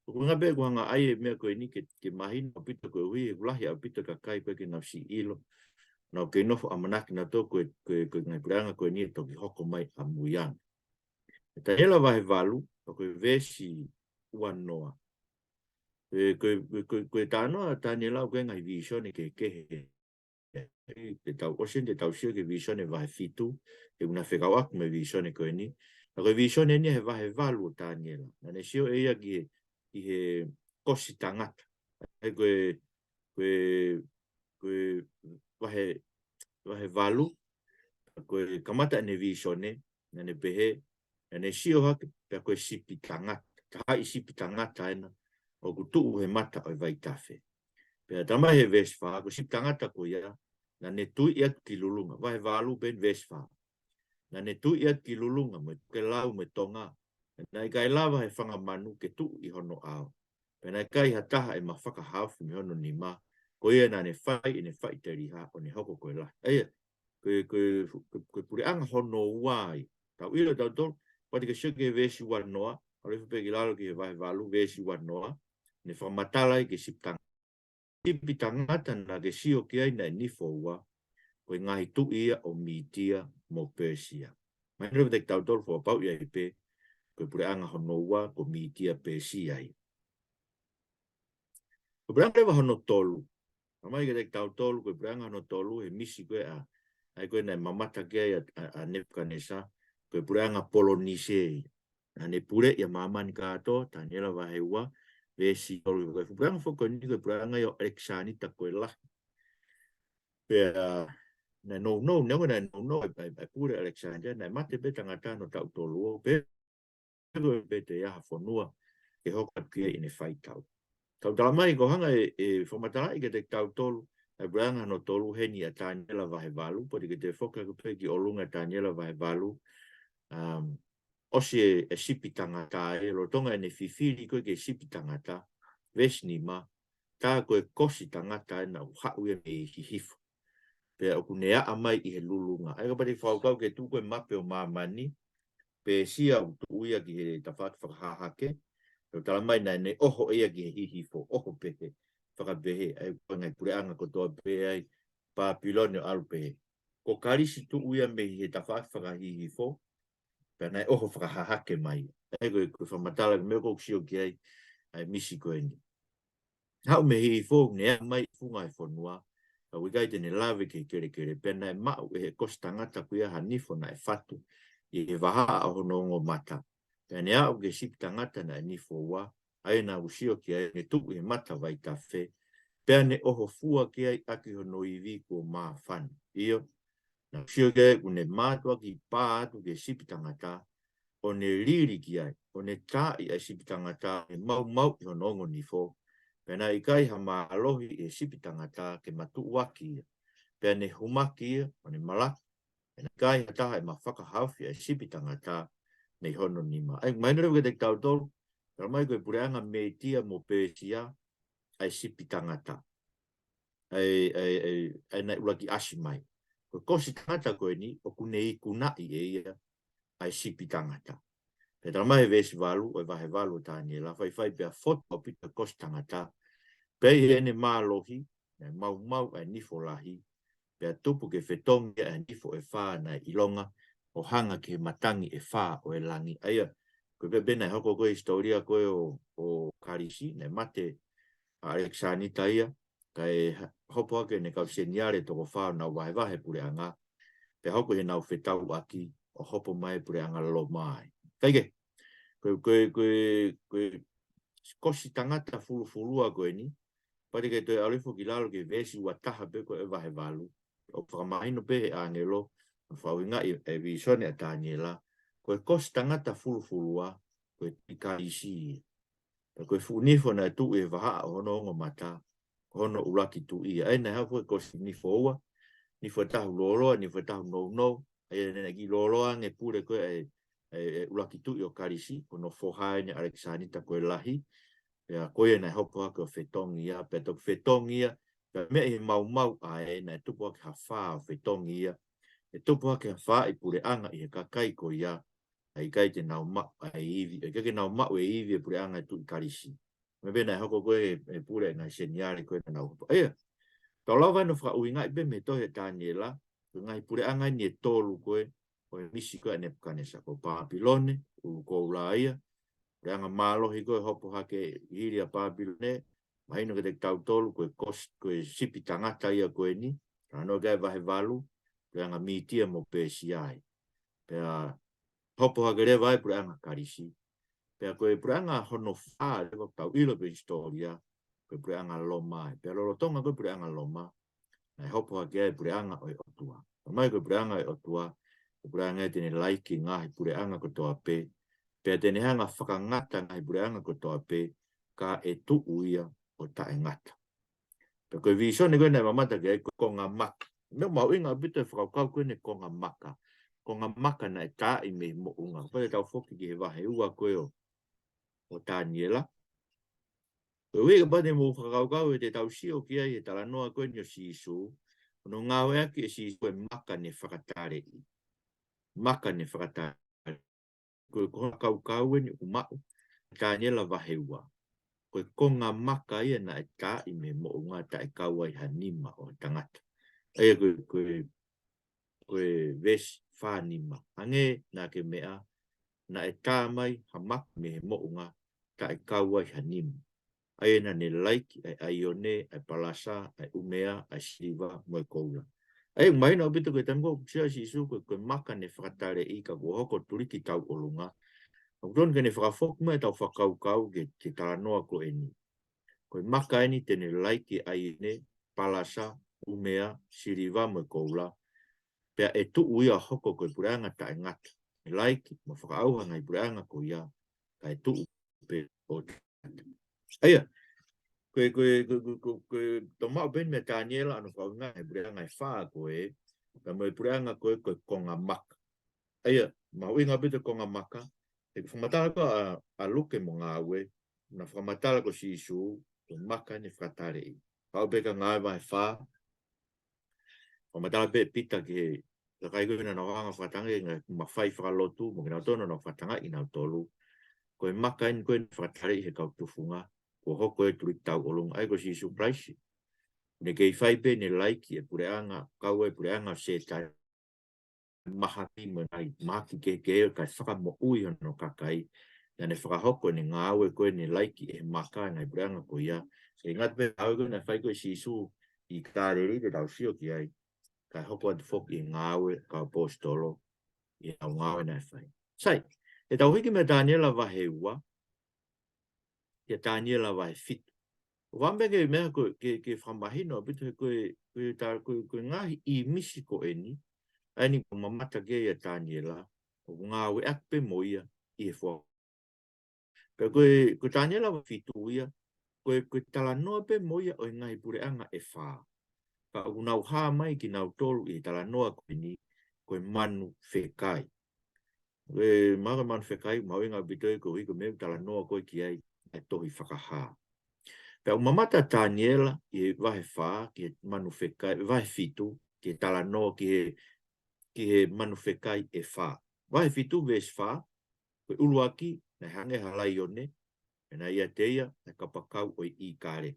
ʻOku ʻuhinga pē ʻeku hanga ʻai e meʻa ko eni ke, ke mahino ʻaupito koeʻuhi he ʻoku lahi ʻaupito e kakai ko ē ʻikai ke nau siʻi ʻilo. Nau kei nofo ʻamanaki nautolu ko e, ko e, ko e ngaahi puleʻanga ko eni ʻe toki hoko mai ʻamui ange. Taniela vahe valu, pea ko e veesi ua noa. Ē, ko e, ko e, ko e, ko e talanoa ʻa Taniela ʻoku ʻi ai e ngaahi vīsone kehekehe. Ē, te tau, ʻosi eni te tau sio ki he vīsone vahe fitu, ʻe ʻuhinga fekauʻaki mo e vīsone ko eni. Ka ko e vīsone eni he vahe valu ʻo Taniela. Naʻa ne sio ʻe ia ki he, ki he kosi tangata. ʻA ia ko e, ko e, ko e vahe, vahe valu, ko e kamata ʻene vīsone, naʻa ne pehē, naʻa ne sio hake, pea ko e sipi tangata, tahaʻi sipi tangata ena, ʻoku tuʻu he mata ʻo e vaitafe. Pea talamai he veesi fā, ko e sipi tangata ko ia, naʻa ne tuiʻi atu ki lulunga, vahe valu pē eni veesi fā. Naʻa ne tuiʻi atu ki lulunga mo e tokelau mo e tonga. Naʻe ʻikai lava ʻe he fanga manu ke tuʻu ʻi hono ʻao. Pea naʻe ʻikai ha taha ʻe mafakahaofi mei hono nima. Ko ia naʻa ne fai ʻene faʻiteliha ʻo ne hoko ko e lahi. ʻA ia, ko e, ko e, ko e, ko e puleʻanga hono ua ia. Tau ʻilo tautolu, pati ke sio ki he veesi ua noa, ʻalu hifo pē ki lalo ki he vahe valu, veesi ua noa, ne fakamatala ai ki he sipi tangata. Sipi tangata naʻa ke sio ki ai naʻe nifo ua, ko e ngaahi tuʻi ia ʻo Mītia mo Pēsia. Mahino leva kiate kitautolu fakapapauʻi ai pē, ko e puleʻanga hono ua, ko Mītia Pēsia ia. Ko e puleʻanga leva hono tolu. Talamai kiate kitautolu, ko e puleʻanga hono tolu, he misi ko ē ʻa, ʻa ia ko ē naʻe mamata ki ai ʻa, ʻa, ʻa Nepukanesa, ko e puleʻanga Polonise ia. Naʻa ne puleʻi ʻa māmani kātoa, Taniela vahe ua, veesi tolu hiva. Ko e fuʻu puleʻanga foki ko eni ko e puleʻanga ia ʻo ʻAlekisānita ko e Lahi. Pea, naʻe nounou, neongo naʻe nounou ʻa e, ʻa e, ʻa e pule ʻAlekisānita, naʻe mate pē tangata hono taʻu tolu ʻo pē, pē ko e pē te ʻi ai ha fonua ke hoko atu ki ai ʻene faitau. Tau talamai ko e hanga ʻe, ʻe fakamatalaʻi kiate kitautolu ʻa e puleʻanga hono tolu heni ʻa Taniela vahe valu, poti ke te foki hake pē ki ʻolunga Taniela vahe valu, um, ʻosi e, e sipi tangata ē, lolotonga ʻene fifili ko ē ki he sipi tangata, veesi nima, tā ko e kosi tangata ē naʻa ku haʻu ia mei Hihifo. Pea ʻoku ne aʻa mai ʻi he lulunga. ʻA ia kapau te ke fakakaukau ki he tuʻu ko ē mape ʻo māmani, Pēsia ʻoku tuʻu ia ki he tafaʻaki fakahahake, ʻoku tala mai naʻa ne ʻoho ia ki he Hihifo, ʻoho pehē, fakapehē, ʻa ia ko e ngaahi puleʻanga kotoa pē ʻa Pāpilone ʻo ʻalu pehē. Ko Kalisi tuʻu ia mei he tafaʻaki fakahihifo, pea naʻe ʻoho fakahahake mai. ʻA ia ko e, ko e fakamatala ki he meʻa ʻoku ou sio ki ai, ʻa e misi ko eni. Haʻu mei Hihifo, ne aʻa mai ʻi he funga ʻo e fonua, ka ʻoku ʻikai te ne lave ki he kelekele, pea naʻe maʻu ʻe he kosi tangata ko ia ha nifo naʻe fatu ʻi he vahaʻa ʻo hono ongo mata. Pea ne aʻu ki he sipi tangata naʻe nifo ua, ʻa ia naʻa ku sio ki ai, ne tuʻu ʻi he mata vaitafe, pea ne ʻoho fua ki ai ʻaki hono ivi kuo māfana. ʻIo, naʻa ku sio ki ai, ʻoku ne mātuʻaki pā atu ki he sipi tangata, ʻo ne lili ki ai, ʻo ne taaʻi ʻa e sipi tangata, ʻo ne maumauʻi hono ongo nifo, pea naʻe ʻikai ha mālohi ʻi he sipi tangata ke matuʻuaki ia. Pea ne humaki ia, ʻo ne malaki, pea naʻe ʻikai ha taha ʻe mafakahaofi ʻa e sipi tangata mei hono nima. ʻA ia, mahino leva kiate kitautolu, tala mai ko e puleʻanga Mītia mo Pēsia, ʻa e sipi tangata. ʻA e, ʻa e, ʻa e, ʻa e naʻe ʻuluaki ʻasi mai. Ko e kosi tangata ko eni, ʻoku ne ikunaʻi ʻe ia ʻa e sipi tangata. Pea tala mai he veesi valu, ʻo e vahe valu ʻo Taniela, faifai pea fotu ʻaupito e kosi tangata. Pea ʻi heʻene mālohi, naʻe maumau ʻa e nifo lahi, pea tupu ke fetongi ʻa e nifo ʻe fā naʻe ʻilonga, ʻo hanga ki he matangi ʻe fā ʻo e langi. ʻA ia, ko e pehē pē naʻe hoko ko e hisitōlia ko ē ʻo, ʻo Kalisi, naʻe mate ʻa ʻAlekisānita ia, kae ha-, hopo hake ʻene kau seniale toko fā ʻo nau vahevahe puleʻanga, pea hoko ʻenau fetauʻaki ʻo hopo mai puleʻanga Loma ai. Kae kehe, ko e, ko e, ko e, ko e kosi tangata fulufulua ko eni, pea te ke toe ʻalu hifo ki lalo ki he veesi ua taha pē ko ē vahe valu, ʻoku fakamahino pē he ʻāngelo, ʻoku fakaʻuhingaʻi e vīsone ʻa Taniela, ko e kosi tangata fulufulua, ko e Kalisi ia. Pea ko e fuʻu nifo naʻe tuʻu ʻi he vahaʻa ʻo hono ongo mata, ko hono ʻuluaki tuʻi ia. ʻA ia naʻe haʻu foki e kosi nifo ua, nifo ʻe taha ʻoku lōloa, nifo ʻe taha ʻoku nounou, ʻa ia naʻe kiʻi lōloa ange pule ko ē ʻa e, ʻa e, ʻa e ʻuluaki tuʻi ʻo Kalisi, ko hono foha eni ʻAlekisānita ko e Lahi, pea ko ia naʻe hopo hake ʻo fetongi ia, pea toki fetongi ia, pea meʻa ʻi he maumau ʻa ē naʻe tupu hake ha fā ʻo fetongi ia, ʻe tupu hake ha fā ʻi puleʻanga ʻi he kakai ko ia, ʻa ia ʻikai te nau maʻu ʻa e ivi, ʻa ia ʻikai ke nau maʻu e ivi e puleʻanga e tuʻi Kalisi. Meʻa pē naʻe hoko ko ē he, he pule e ngaahi seniale ko ē naʻa nau hopo. ʻA ia, tau lava ʻo fakaʻuhingaʻi pē mei he tohi ʻa Taniela, ko e ngaahi puleʻanga eni ʻe tolu ko ē, ʻo e misi ko ē ʻa Nepukanesa, ko Pāpilone, ʻulu koula ia, puleʻanga mālohi ko ē hopo hake hili ʻa Pāpilone, mahino kiate kitautolu ko e kosi, ko e sipi tangata ia ko eni, talanoa ki ai e vahe valu, puleʻanga Mītia mo Pēsia ai. Pea hopo hake leva ai puleʻanga Kalisi. Pea ko e puleʻanga hono fā leva ʻoku tau ʻilo pē hisitōlia, ko e puleʻanga Loma ai. Pea lolotonga ko ē puleʻanga Loma, naʻe hopo hake ai puleʻanga ʻo e ʻOtua. Tala mai ko e puleʻanga ʻo e ʻOtua, ko e puleʻanga ia te ne laiki e ngaahi puleʻanga kotoa pē. Pea te ne hanga ʻo fakangata e ngaahi puleʻanga kotoa pē, ka ʻe tuʻu ia ʻo taʻengata. Pea ko e vīsone ko ē naʻe mamata ki ai ko e konga maka. Meʻa mahuʻinga ʻaupito e fakakaukau ko eni konga maka. Konga maka naʻe taaʻi mei he moʻunga. Kapau te tau foki ki he vahe ua ko ē ʻo, ʻo Taniela. Ko e ʻuhi kapau te mou fakakaukau ʻe te tau sio ki ai he talanoa ko eni ʻo Sīsū. Hono ngāueʻaki ʻe Sīsū e maka ne fakataleʻi. Maka ne fakataleʻi. Ko e, ko e fakakaukau eni ʻoku maʻu ʻa Taniela vahe ua. Ko e konga maka ia naʻe taaʻi mei he moʻunga taʻe kau ai ha nima ʻo ha tangata. ʻA ia ko e, ko e, ko e veesi fā nima. Hangē naʻa ke meʻa, naʻe tā mai ha maka mei he moʻunga taʻe kau ai ha nima. ʻA ia naʻa ne laiki ʻa e ʻaione, ʻa e palasa, ʻa e ʻumea, ʻa e siliva, mo e koula. ʻA ia, mahino ʻaupito ko e taimi ko ē ʻoku sio ai Sīsū ko e, ko e maka ne fakataleʻi ka kuo hoko tuliki tauʻolunga. ʻOku totonu ke ne fakafoki mai ʻetau fakakaukau ki he, ki he talanoa ko eni. Ko e maka eni te ne laiki ʻaione, palasa, ʻumea, siliva, mo e koula. Pea ʻe tuʻu ia ʻo hoko ko e puleʻanga taʻengata. ʻE laiki, mo fakaʻauha e ngaahi puleʻanga ko ia, kae tuʻu pē ʻo taʻengata. ʻA ia, ko e, ko e, ko e, ko e, ko e, ko e tau maʻu pē eni meia Taniela hono fakaʻuhinga he puleʻanga ʻe fā ko ē, pea mo e puleʻanga ko ē, ko e konga maka. ʻA ia, mahuʻinga ʻaupito e konga maka, ʻI he fakamatala ko ē ʻa, ʻa Luke mo Ngāue, naʻe fakamatala ko Sīsū, ko e maka ʻene fakataleʻi. Pau pē ka Ngāue vahe fā, fakamatala pē ʻe Pita ki he kakai ko ē naʻa nau hanga ʻo fakatangaʻi e ngaahi mafai fakalotu, mo kinautolu naʻa nau fakatangaʻi kinautolu. Ko e maka eni ko ē naʻe fakataleʻi ʻe he kau tufunga, kuo hoko ʻa e Tuliki Tauʻolunga, ʻa ia ko Sīsū Kalaisi. Naʻe kei fai pē ʻene laiki e puleʻanga, kau e puleʻanga ʻo Sētane, mahaki mo e ngaahi mahaki kehekehe kae fakamoʻui hono kakai. Naʻa ne fakahoko ʻene ngāue ko ē ʻene laiki e maka e ngaahi puleʻanga ko ia. Sio ange pē ki he ngāue ko ē naʻe fai ko ē ʻe Sīsū ʻi Kāleli te tau sio ki ai. Kae hoko atu foki e ngāue ʻa e kau ʻaposetolo ʻi heʻenau ngāue naʻe fai. Sai, te tau hiki mei Taniela vahe ua, kia Taniela vahe fitu. ʻOku ou fie maʻu pē ke meʻa ko ē, ke, ke fakamahino ʻaupito he ko e, ko e ta-, ko e, ko e ngaahi ʻīmisi ko eni, ʻa eni ʻoku mamata ki ai ʻa Taniela, ʻoku ngāueʻaki pē mo ia ʻi he fua. Pea ko e, ko Taniela vahe fitu ia, ko e, ko e talanoa pē mo ia ʻo e ngaahi puleʻanga ʻe fā. Ka ʻoku nau hā mai kinautolu ʻi he talanoa ko eni, ko e manu fekai. Ko e maka manu fekai, mahuʻinga ʻaupito ia koeʻuhi ko e meʻa ʻoku talanoa ko ē ki ai ʻa e tohi Fakahā. Pea ʻoku mamata Taniela ʻi he vahe fā, ki he manu fekai, vahe fitu, ki he talanoa ki he, ki he manu fekai ʻe fā. Vahe fitu veesi fā, ko e ʻuluaki, naʻe hangē ha laione, pea naʻe ʻiate ia ʻa e kapakau ʻo e ʻīkale.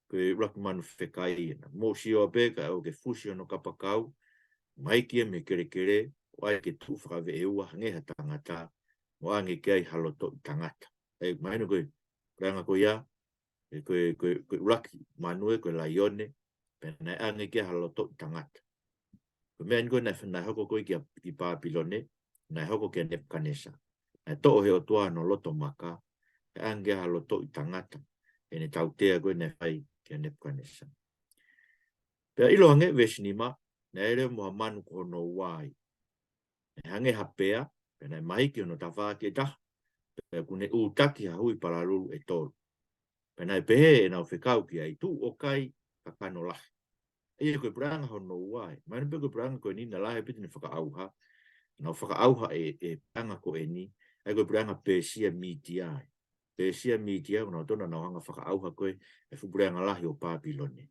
Ko e ʻuluaki manu fekai ena. Mou sio pē ka ʻoku ke fusi hono kapakau, mahaki ia mei he kelekele, ʻo ʻai ke tuʻu fakaveʻeua hangē ha tangata, mo ʻoange ki ai ha lotoʻi tangata. ʻE, mahino ko e, ko e anga ko ia, ʻe ko e, ko e, ko e ʻuluaki manu ē ko e laione, pea naʻe ʻoange ki ai ha lotoʻi tangata. Ko e meʻa eni ko ē naʻe, naʻe hoko ko ē kia, ki Pāpilone, naʻe hoko kia Nepukanesa. Naʻe toʻo ʻe he ʻOtua hono loto maka, pea ʻoange ki ai ha lotoʻi tangata, ʻene tautea ko ē naʻe fai kia Nepukanesa. Pea ʻiloange veesi nima, naʻe lele mo ha manu ko hono ua ai. Naʻe hangē ha pea, pea naʻe mahiki hono tafaʻaki ʻe taha, pea kuo ne ʻūtaki ha hui palalulu ʻe tolu. Pea naʻe pehē ʻenau fekau ki ai, tuʻu ʻo kai kakano lahi. ʻA ia ko e puleʻanga hono ua ē. Mahino pē ko e puleʻanga ko eni naʻe lahi ʻaupito ʻene fakaʻauha. Nau fakaʻauha ʻe, ʻe he puleʻanga ko eni. ʻA ia ko e puleʻanga Pēsia Mītia ē. Pēsia Mītia, ko kinautolu naʻa nau hanga ʻo fakaʻauha ko ē e fuʻu puleʻanga lahi ʻo Pāpilone.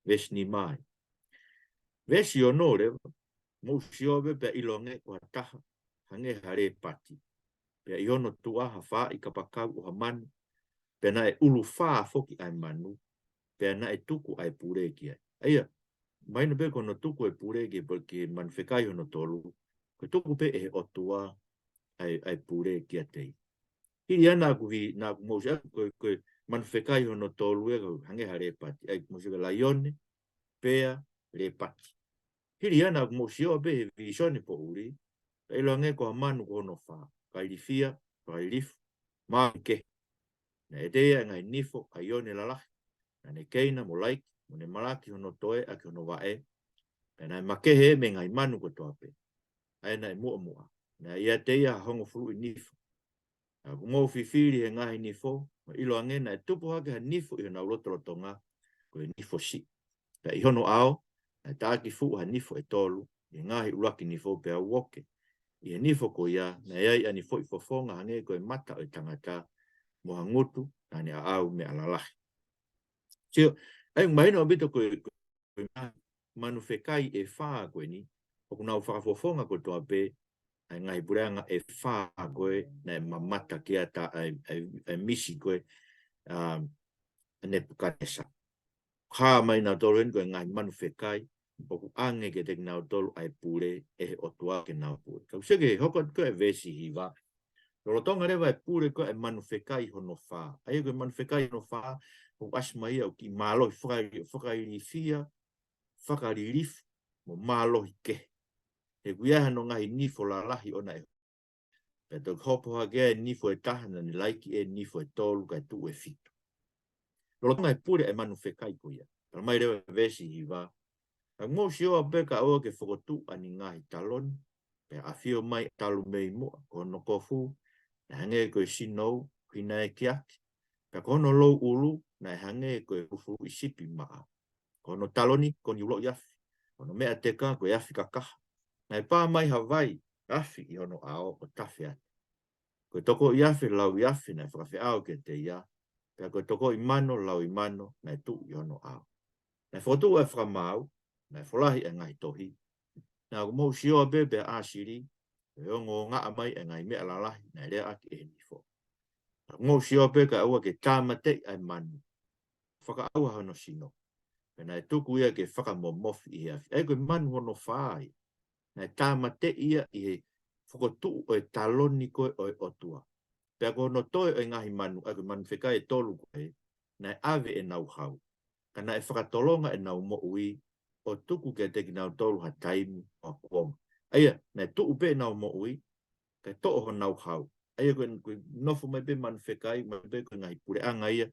Veesi nima ē. Veesi ono leva, mou sio pē pea ʻiloange ko ha taha, hangē ha lēpati. Pea ʻi hono tuʻa ha faaʻi kapakau ʻo ha manu, pea naʻe ʻulu fā foki ʻa e manu, pea naʻe tuku ʻa e pule ki ai. ʻA ia, mahino pē ko hono tuku e pule ki he, ki he manu fekai hono tolu, ko e tuku pē ʻe he ʻOtua ʻa e, ʻa e pule kiate ia. Hili ia naʻa ku vi, naʻa ku mou sio, ko e, ko e manu fekai hono tolu ē, ko e hangē ha lēpati. ʻA ia, mou sio ko e laione, pea, lēpati. Hili ia naʻa ku mou sio pē he vīsone poʻuli, pea ʻiloange ko ha manu ko hono fā, ka ilifia, ka ilifu, makehe. Naʻe ʻiate ia e ngaahi nifo ʻa ʻIone lalahi. Naʻa ne keina mo laiki, mo ne malaki hono toe ʻaki hono vaʻe. Pea naʻe makehe mei he ngaahi manu kotoa pē. ʻA ia naʻe muʻomuʻa. Naʻe ʻiate ia ha hongofuluʻi nifo. Naʻa ku mou fifili he ngaahi nifo, mo ʻiloange naʻe tupu hake ha nifo ʻi honau lotolotonga, ko e nifo siʻi. Pea ʻi hono ʻao, naʻe taʻaki fuʻu ha nifo ʻe tolu, ʻi he ngaahi ʻuluaki nifo pea uoke. ʻI he nifo ko ia, naʻe ʻi ai ʻa e nifoʻi fofonga hangē ko e mata ʻo e tangata, mo ha ngutu, naʻa ne ʻaʻau meʻa lalahi. Sio, ʻa ia mahino ʻaupito ko e, ko e manu fekai ʻe fā ko eni, ʻoku nau fakafofonga kotoa pē, ʻa e ngaahi puleʻanga ʻe fā ko ē, naʻe mamata ki ai ʻa e, ʻa e, ʻa e misi ko ē, um, Nepukanesa. Hā mai nautolu eni ko e ngaahi manu fekai, ʻoku ʻoange kiate kinautolu ʻa e pule, ʻe he ʻOtua ke nau pule. Ka ʻoku sio ki he hoko atu ko ē veesi hiva. Lolotonga leva e pule ko ē manu fekai hono fā. ʻA ia ko e manu fekai hono fā, ʻoku ʻasi mai ia ʻoku kiʻi mālohi faka-, fakailifia, fakalilifu, mo mālohi kehe. He ʻoku ʻi ai hano ngaahi nifo lalahi ʻona ē. Pea toki hopo hake e nifo ʻe taha naʻa ne laiki e nifo ʻe tolu kae tuʻu e fitu. Lolotonga e pule e manu fekai ko ia. Tala mai leva veesi hiva. Ka mou sio pē ka ʻoua ke fokotuʻu ʻa e ngaahi taloni. Pea ʻafio mai talu mei muʻa, ko hono kofu, naʻe hangē ko e sinou, hina e kiaki. Pea ko hono louʻulu, naʻe hangē ko e fufuluʻi sipi maʻa. Ko hono taloni, ko ʻene uloʻi afi. Ko hono meʻateka, ko e afi kakaha. Naʻe pā mai ha vai, afi ʻi hono ʻao ʻo tafe atu. Ko e toko ʻi afe, lau ʻi afe, naʻe fakafeʻao kiate ia, pea ko e toko ʻi mano, lau ʻi mano, naʻe tuʻu ʻi hono ʻao. Naʻe fokotuʻu ʻa e fakamaau, naʻe folahi ʻa e ngaahi tohi. Naʻa ku mou sio pē pea ʻāsili, ʻe ongo ngaʻa mai ʻa e ngaahi meʻa lalahi, naʻe leaʻaki ʻe he nifo. Naʻa ku mou sio pē kae ʻoua ke tāmateʻi ʻa e manu, fakaʻauha hono sino. Pea naʻe tuku ia ke fakamomofi ʻi he afi. ʻA ia ko e manu hono fā ia. Naʻe tāmateʻi ia ʻi he fokotuʻu ʻo e taloni ko ē ʻo e ʻOtua. Pea ko hono toe ʻo e ngaahi manu, ʻa ia ko e manu fekai ʻe tolu ko ē, naʻe ʻave ʻenau hau. Ka naʻe fakatolonga ʻenau moʻui, ʻo tuku kiate kinautolu ha taimi ʻo ha kuonga. ʻA ia, naʻe tuʻu pē ʻenau moʻui, kae toʻo honau hau. ʻA ia ko e, ko e nofo mai pē manu fekai, mai pē ko e ngaahi puleʻanga ia,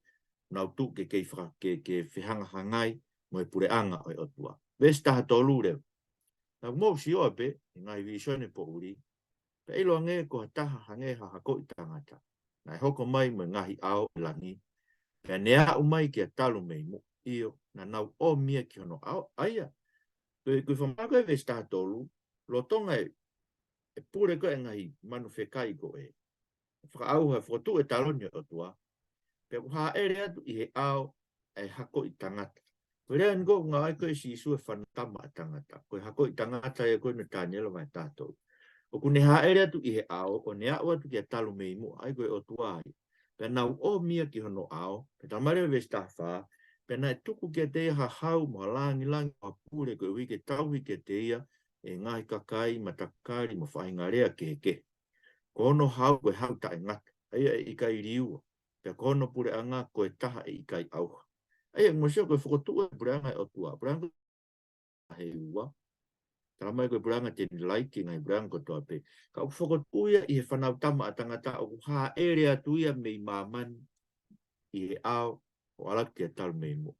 nau tuʻu ke kei faka-, ke, ke fehangahangai mo e puleʻanga ʻo e ʻOtua. Veesi taha tolu leva. Naʻa ku mou sio pē, ʻi he ngaahi vīsone poʻuli, pea ʻiloange ko ha taha hangē ha hakoʻi tangata. Naʻe hoko mai mo e ngaahi ʻao ʻi langi. Pea ne aʻu mai kia talu mei muʻa. ʻIo, naʻa nau ʻomi ia ki hono ʻao, ʻa ia. Ko e, ko e fakamālō ko ē veesi taha tolu, lolotonga e, e pule ko ē ngaahi manu fekai ko ē. Fakaʻauha, fokotuʻu e taloni ʻo e ʻOtua. Pea ʻoku hāʻele atu ʻi he ʻao ʻa e hakoʻi tangata. Ko e lea eni ko ē ʻoku ngāueʻaki ko ē ʻe Sīsū e fānau tama ʻa tangata. Ko e hakoʻi tangata ia ko ē ʻi Taniela vahe taha tolu. ʻOku ne hāʻele atu ʻi he ʻao, ʻo ne aʻu atu kia talu mei muʻa, ʻa ia ko e ʻOtua ia. Pea nau ʻomi ia ki hono ʻao, pea talamai leva veesi taha fā, pea naʻe tuku kiate ia ha hau mo ha langilangi mo ha pule koeʻuhi ke tauhi kiate ia ʻe he ngaahi kakai, matakali, mo e faʻahinga lea kehekehe. Ko hono hau ko e hau taʻengata, ʻa ia ʻe ʻikai liua, pea ko hono puleʻanga ko e taha ʻe ʻikai ʻauha. ʻA ia, mou sio ko e fokotuʻu e puleʻanga ʻo e ʻOtua, puleʻanga vahe ua. Talamai ko e puleʻanga te ne laiki e ngaahi puleʻanga kotoa pē. Ka ʻoku fokotuʻu ia ʻi he fānau tama ʻa tangata ʻoku hāʻele atu ia mei māmani ʻi he ʻao ʻo ʻalu atu kia talu mei muʻa.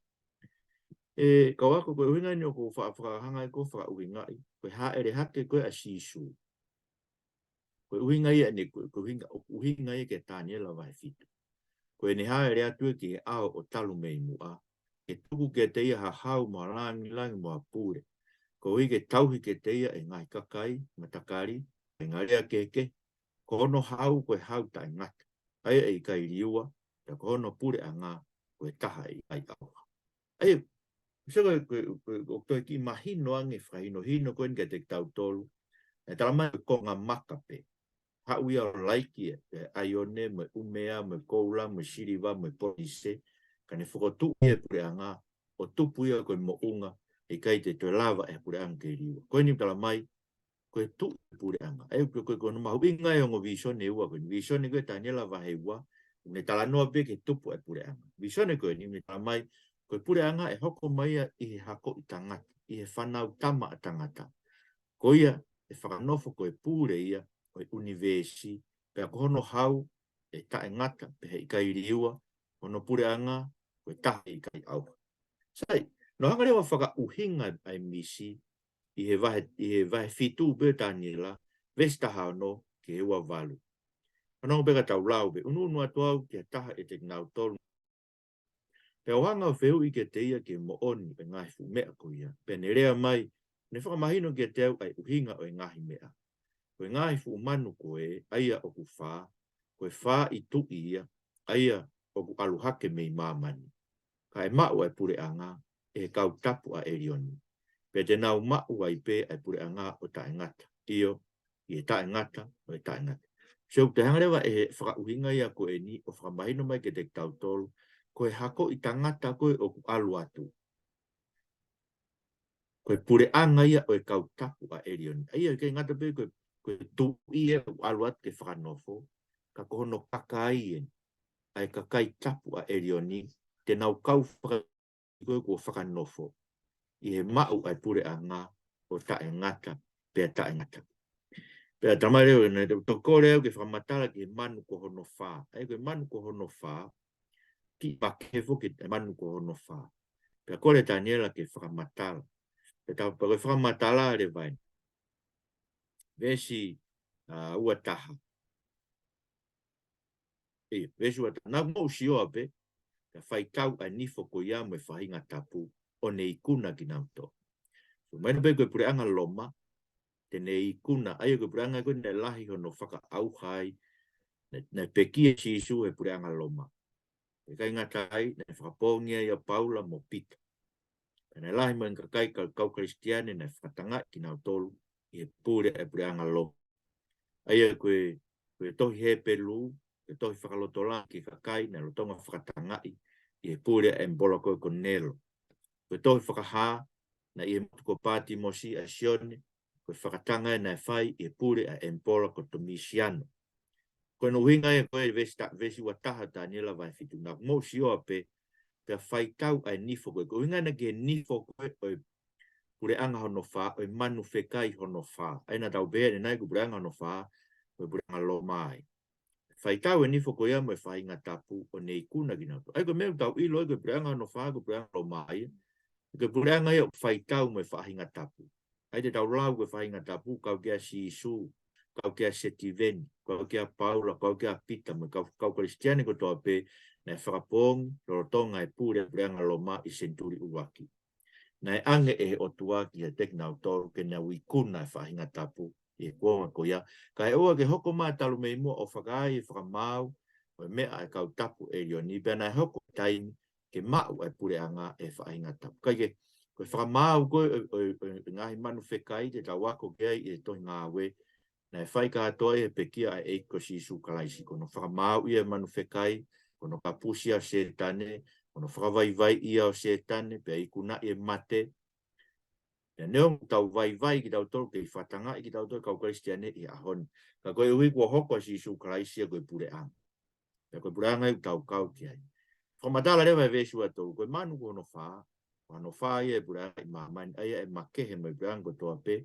ʻE kau ako, ko e ʻuhinga eni ʻoku ou fa-, fakahanga ai ko e fakaʻuhingaʻi, ko e hāʻele hake ko ē ʻa Sīsū. Ko e ʻuhinga ia eni, ko e, ko e ʻuhinga, ʻoku ʻuhinga ia kia Taniela vahe fitu. Ko ʻene hāʻele atu ia ki he ʻao ʻo talu mei muʻa, ke tuku kiate ia ha hau mo ha langilangi mo ha pule. Koeʻuhi ke tauhi kiate ia ʻe he ngaahi kakai, matakali, faʻahinga lea kehekehe, ko hono hau ko e hau taʻengata, ʻa ia ʻe ʻikai liua, pea ko hono puleʻanga ko e taha ʻe ʻikai ʻauha. ʻA ia, sio ko e, ko e, ko e, ʻoku toe kiʻi mahino ange fakahinohino ko eni kiate kitautolu. ʻE talamai ko e konga maka pē. Haʻu ia ʻo laiki e, e ʻaione, mo e ʻumea, mo e koula, mo e siliva, mo e polise. Ka ne fokotuʻu ia e puleʻanga, ʻo tupu ia ko e moʻunga, ʻe ʻikai te toe lava ʻe he puleʻanga ke liua. Ko eni talamai, ko e tuʻu e puleʻanga. ʻA ia, ko e, ko e, ko hono mahuʻinga e ongo vīsone ʻe ua, ko e vīsone ko ē Taniela vahe ua, ne talanoa pē ki he tupu e puleʻanga. Vīsone ko eni, ne talamai, ko e puleʻanga ʻe hoko mai ia ʻi he hakoʻi tangata, ʻi he fānau tama ʻa tangata. Ko ia ʻe fakanofo ko e pule ia ʻo e ʻunivēsi, pea ko hono hau ʻe taʻengata, pea ʻe ʻikai liua, hono puleʻanga ko e taha ʻe ʻikai ʻauha. Sai, naʻa ku hanga leva ʻo fakaʻuhinga ʻa e misi, ʻi he vahe, ʻi he vahe fitu pē Taniela, veesi taha ono ki he ua valu. Fanongo pē ka tau lau pē, unuunu atu au ki ha taha ʻiate kinautolu. Pea u hanga ʻo fehuʻi kiate ia ki he moʻoni ʻo e ngaahi fuʻu meʻa ko ia. Pea ne lea mai, ne fakamahino kiate au ʻa e ʻuhinga ʻo e ngaahi meʻa. Ko e ngaahi fuʻu manu ko ē, ʻa ia ʻoku fā, ko e fā ʻi tuʻi ia, ʻa ia ʻoku ʻalu hake mei māmani. Ka ʻe maʻu ʻa e puleʻanga ʻe he kau tapu ʻa ʻElioni. Pea te nau maʻu ai pē ʻa e puleʻanga ʻo taʻengata. ʻIo, ʻi he taʻengata ʻo e taʻengata. So, te hanga leva ʻe he fakaʻuhinga ia ko eni ʻo fakamahino mai kiate kitautolu, ko e hakoʻi tangata ko ē ʻoku ʻalu atu, ko e puleʻanga ia ʻo e kau tapu ʻa ʻElioni. ʻA ia, ʻikai ngata pē ko e, ko e tuʻi ē ʻoku ʻalu atu ke fakanofo, ka ko hono kakai eni, ʻa e kakai tapu ʻa ʻElioni, te nau kau faka-, ko ē kuo fakanofo ʻi he maʻu ʻa e puleʻanga ʻo taʻengata pea taʻengata. Pea talamai leva, ne tokole au ke fakamatala ki he manu ko hono fā. ʻA ia ko e manu ko hono fā, kiʻi pake foki e manu ko hono fā. Pea kole Taniela ke fakamatala. Pea ta-, pea ko e fakamatala leva eni. Veesi, ʻa, ua taha. ʻIo, veesi ua taha. Naʻa ku mou sio pē, pea faitau ʻa e nifo ko ia mo e faʻahinga tapu, ʻo ne ikuna kinautolu. So, mahino pē ko e puleʻanga Loma, te ne ikuna, ʻa ia ko e puleʻanga ko ē naʻe lahi hono fakaʻauha ai, Naʻe, naʻe pekia ʻa Sīsū ʻe he puleʻanga Loma. ʻIkai ngata ai, naʻe fakapoongi ai ʻa Paula mo Pita. Pea naʻe lahi mo e kakai kau, kau Kalisitiane naʻe fakatangaʻi kinautolu ʻi he pule ʻa e puleʻanga Loma. ʻA ia ko e, ko e tohi Hepelū, ko e tohi fakalotolahi ki he kakai naʻe lolotonga fakatangaʻi ʻi he pule ʻa e ʻemipola ko ē ko Nelo. Ko e tohi Fakahā, naʻe ʻi he motu ko Pātimosi ʻa Sione, ko e fakatanga ia naʻe fai ʻi he pule ʻa e ʻemipola ko Tomisiano. Ko hono ʻuhinga ia ko e veesi ta-, veesi ua taha Taniela vahe fitu, naʻa mou sio ai pē, pea faitau ʻa e nifo ko ē. Ko e ʻuhinga ia ki he nifo ko ē ʻo e puleʻanga hono fā, ʻo e manu fekai hono fā. ʻA ia naʻa tau pehē ʻanenai ko e puleʻanga hono fā, ko e puleʻanga Loma ia. Faitau e nifo ko ia mo e faʻahinga tapu ʻo ne ikuna kinautolu. ʻA ia ko e meʻa ʻoku tau ʻilo ai ko e puleʻanga hono fā, ko e puleʻanga Loma ia. Ko e puleʻanga ia ʻoku faitau mo e faʻahinga tapu. ʻA ia te tau lau ko e faʻahinga tapu, kau ki ai ʻa Sīsū, kau ki ai ʻa Sitiveni, kau ki ai ʻa Paula, kau ki ai ʻa Pita, mo e kau, kau Kalisitiane kotoa pē, naʻe fakapoongi, lolotonga e pule, puleʻanga Loma ʻi he senituli ʻuluaki. Naʻe ʻange ʻe he ʻOtua kiate kinautolu ke nau ikuna e faʻahinga tapu ʻi he kuonga ko ia. Kae ʻoua ke hoko mai talu mei muʻa ʻo fakaai e fakamaau ʻo e meʻa ʻa e kau tapu ʻo ʻElioni, pea naʻe hoko e taimi ke maʻu ʻa e puleʻanga ʻe he faʻahinga tapu. Kae kehe, ko e fakamaau ko ē ʻo, ʻo, ʻo, ʻo e ngaahi manu fekai te tau ako ki ai ʻi he tohi Ngāue, naʻe fai kātoa ʻi he pekia ʻa e ʻEiki ko Sīsū Kalaisi, ko hono fakamaauʻi ʻa e manu fekai, ko hono kapusi ʻa Sētane, ko hono fakavaivaiʻi ʻa Sētane, pea ikunaʻi e mate. Pea neongo ʻoku tau vaivai kitautolu, kei fakatangaʻi kitautolu kau Kalisitiane ʻi he ʻaho ni. Ka koeʻuhi kuo hoko ʻa Sīsū Kalaisi ia ko e puleʻanga. Pea ko e puleʻanga ia ʻoku tau kau ki ai. Fakamatala leva e veesi ua tolu, ko e manu ko hono fā, ko hono fā ia e puleʻanga ʻi māmani, ʻa ia ʻe makehe mo e puleʻanga kotoa pē,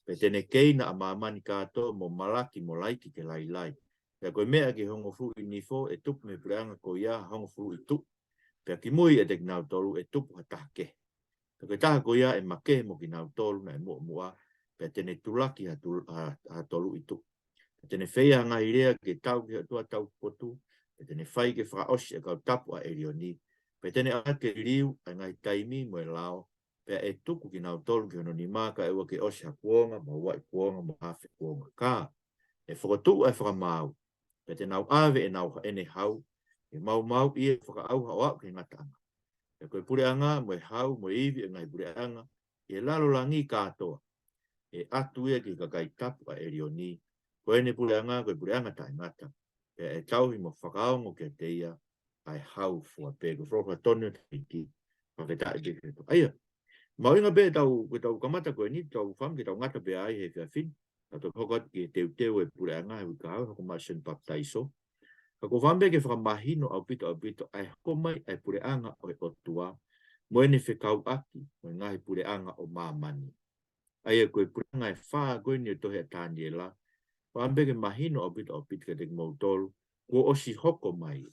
pea te ne keina ʻa māmani kātoa mo malaki mo laiki ke lailai. Pea ko e meʻa ki he hongofulu ʻi nifo, ʻe tupu mei he puleʻanga ko ia ha hongofulu ʻi tuʻi. Pea kimui ʻiate kinautolu ʻe tupu ha taha kehe. Pea ko e taha ko ia ʻe makehe mo kinautolu naʻe muʻomuʻa, pea te ne tulaki ha tul-, ha, ha tolu ʻi tuʻi. Pea te ne feia ha ngaahi lea ke tau ki he ʻOtua taupotu, pea te ne fai ke fakaʻosi ʻa e kau tapu ʻa ʻElioni, pea te ne ʻalu ke liliu ʻa e ngaahi taimi mo e lao, pea ʻe tuku kinautolu ki hono nima kae ʻoua ke ʻosi ha kuonga, mo ua ʻi kuonga, mo afe kuonga. Ka, ʻe fokotuʻu ʻa e fakamaau, pea te nau ʻave ʻenau, ʻene hau, ʻe maumauʻi ʻe fakaʻauha ʻo aʻu ki he ngataʻanga. Pea ko e puleʻanga, mo e hau, mo e ivi ʻo e ngaahi puleʻanga ʻi he lalo langi kātoa, ʻe ʻatu ia ki he kakai tapu ʻa ʻElioni, ko ʻene puleʻanga, ko e puleʻanga taʻengata, pea ʻe tauhi mo fakaongo kiate ia ʻa e hau fua pē. Ko e folofola tonu ʻa e ʻEiki, fakafetaʻi ki he ʻOtua. ʻA ia, mahuʻinga pē tau, ko e tau kamata ko eni, tau fakaʻamu ke tau ngata pē ai he efiafi ni. Ka tau hoko atu ki he teuteu e puleʻanga he uike kahaʻu, hoko mai ʻa Sione Papitaiso. Ka ʻoku ou fakaʻamu pē ke fakamahino ʻaupito, ʻaupito, ʻa e hoko mai ʻa e puleʻanga ʻo e ʻOtua, mo ʻene fekauʻaki mo e ngaahi puleʻanga ʻo māmani. ʻA ia ko e puleʻanga ʻe fā ko eni ʻo e tohi ʻa Taniela, fakaʻamu pē ke mahino ʻaupito, ʻaupito kiate kimoutolu, kuo ʻosi hoko mai.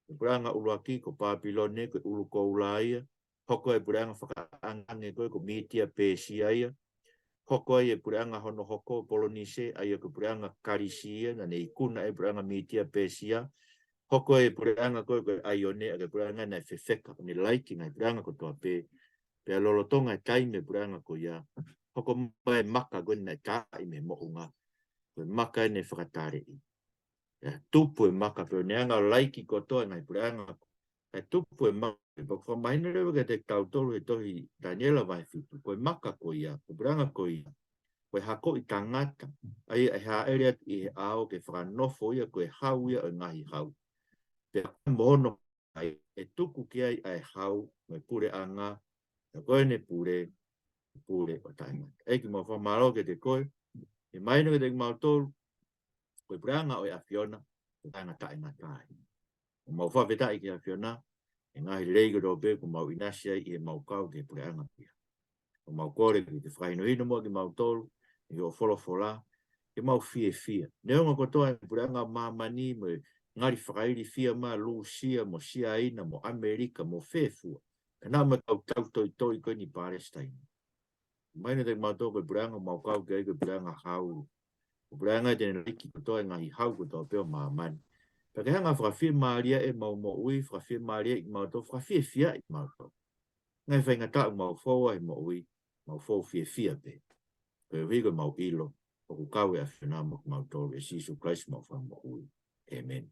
Ko e puleʻanga ʻuluaki ko Pāpilone, ko e ʻulu koula ia, hoko e puleʻanga fakaʻangeʻange ko ē ko Mītia Pēsia ia, hoko ai e puleʻanga hono hoko Polonise, ʻa ia ko e puleʻanga Kalisi ia, naʻa ne ikuna e puleʻanga Mītia Pēsia, hoko e puleʻanga ko ē ko e ʻAione, ʻa ia ko e puleʻanga naʻe fefeka, ʻo ne laiki e ngaahi puleʻanga kotoa pē, pea lolotonga e taimi e puleʻanga ko ia, hoko mai e maka ko ē naʻe taaʻi mei he moʻunga, ko e maka ʻene fakataleʻi. ʻE tupu e maka pea ʻo ne hanga ʻo laiki kotoa e ngaahi puleʻanga. ʻE tupu e maka, pea ʻoku fakamahino leva kiate kitautolu he tohi Taniela vahe fitu, ko e maka ko ia, ko e puleʻanga ko ia, ko e hako ʻi tangata, ʻa ia ʻe hāʻele atu ʻi he ʻao ke fakanofo ia, ko e hau ia ʻo e ngaahi hau. Pea mo hono ʻai, ʻe tuku ki ai ʻa e hau mo e puleʻanga, pea ko ʻene pule, pule ʻo taʻengata. ʻEiki mau fakamālō kiate koe, ʻe mahino kiate kimautolu, ko e puleʻanga ʻo e ʻAfiona, ko e puleʻanga taʻengata ia. ʻOku mau fakafetaʻi ki he ʻAfiona, he ngaahi lelei kotoa pē kuo mau ʻinasi ai ʻi heʻemau kau ki he puleʻanga ko ia. ʻOku mau kole ke ke fakahinohino muʻa kimautolu, ʻi hoʻo folofola, ke mau fiefia. Neongo kotoa e puleʻanga ʻo māmani mo e ngali fakailifia mai ʻa Lūsia, mo Siaina, mo ʻAmelika, mo fē fua. Ka naʻa mo e kau tau toitoi ko eni ʻi Palesitaine. Mahino kiate kimautolu ko e puleʻanga ʻoku mau kau ki ai ko e puleʻanga hau. Ko e puleʻanga ia te ne laiki kotoa e ngaahi hau kotoa pē ʻo māmani. Pea ke hanga ʻo fakafiemālieʻi ʻemau moʻui, fakafiemālieʻi kimautolu, fakafiefiaʻi kimautolu. Ngaahi faingataʻa ʻoku mau fou ai he moʻui, mau fou fiefia pē. Koeʻuhi ko ʻemau ʻilo, ʻoku kau e ʻAfiona mo kimautolu, ʻia Sīsū Kalaisi homau Fakamoʻui. ʻĒmeni.